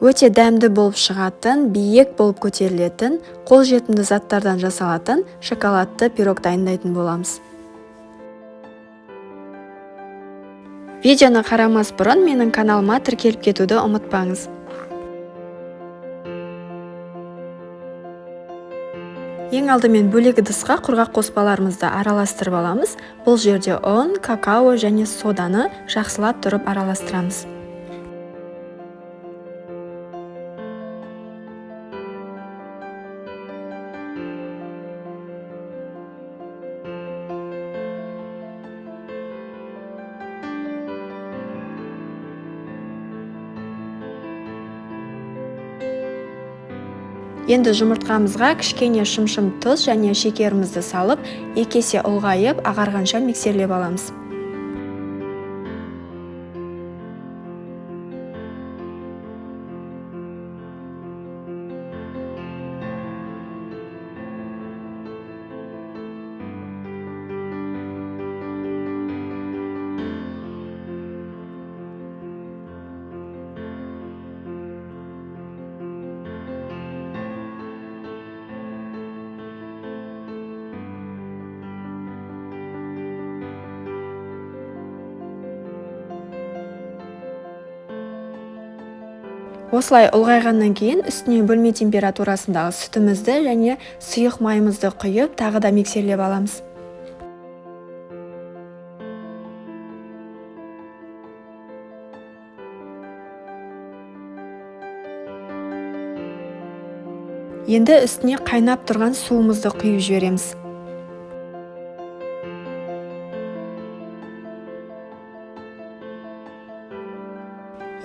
Өте дәмді болып шығатын, биік болып көтерілетін, қолжетімді заттардан жасалатын шоколадты пирог дайындайтын боламыз. Видеоны қарамас бұрын менің каналыма тіркеліп кетуді ұмытпаңыз. Ең алдымен бөлек ыдысқа құрғақ қоспаларымызды араластырып аламыз. Бұл жерде ұн, какао және соданы жақсылап тұрып араластырамыз. Енді жұмыртқамызға кішкене шымшым тұз және шекерімізді салып, екі есе ұлғайып, ағарғанша миксерлеп аламыз. Осылай ұлғайғаннан кейін үстіне бөлме температурасындағы сүтімізді және сұйық майымызды құйып, тағы да миксерлеп аламыз. Енді үстіне қайнап тұрған суымызды құйып жібереміз.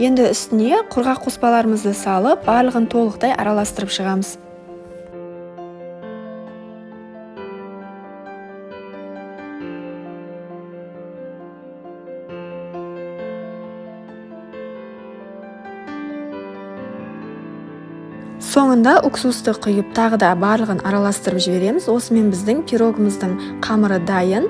Енді үстіне құрғақ қоспаларымызды салып, барлығын толықтай араластырып шығамыз. Соңында уксусты құйып, тағы да барлығын араластырып жібереміз. Осымен біздің пирогымыздың қамыры дайын.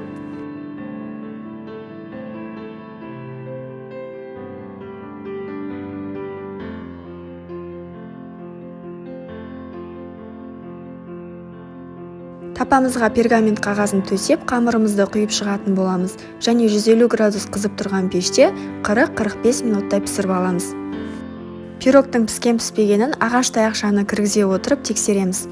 Тапамызға пергамент қағазын төсеп, қамырымызды құйып шығатын боламыз және 150 градус қызып тұрған пеште 40-45 минутта пісіріп аламыз. Пирогтың піскен-піспегенін ағаш таяқшаны кіргізе отырып тексереміз.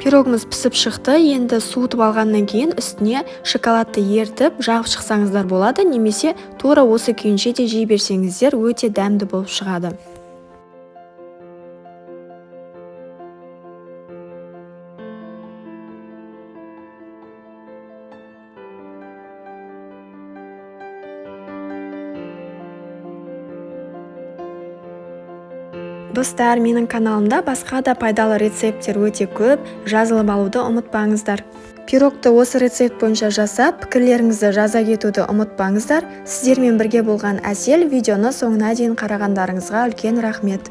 Пирогымыз пісіп шықты. Енді суытып алғаннан кейін үстіне шоколадты ерітіп жағып шықсаңыздар болады, немесе тура осы күйінше де жей берсеңіздер өте дәмді болып шығады. Достар, менің каналымда басқа да пайдалы рецепттер өте көп, жазылып алуды ұмытпаңыздар. Пирогты осы рецепт бойынша жасап, пікірлеріңізді жаза кетуді ұмытпаңыздар. Сіздермен бірге болған Әсел, видеоны соңына дейін қарағандарыңызға үлкен рахмет.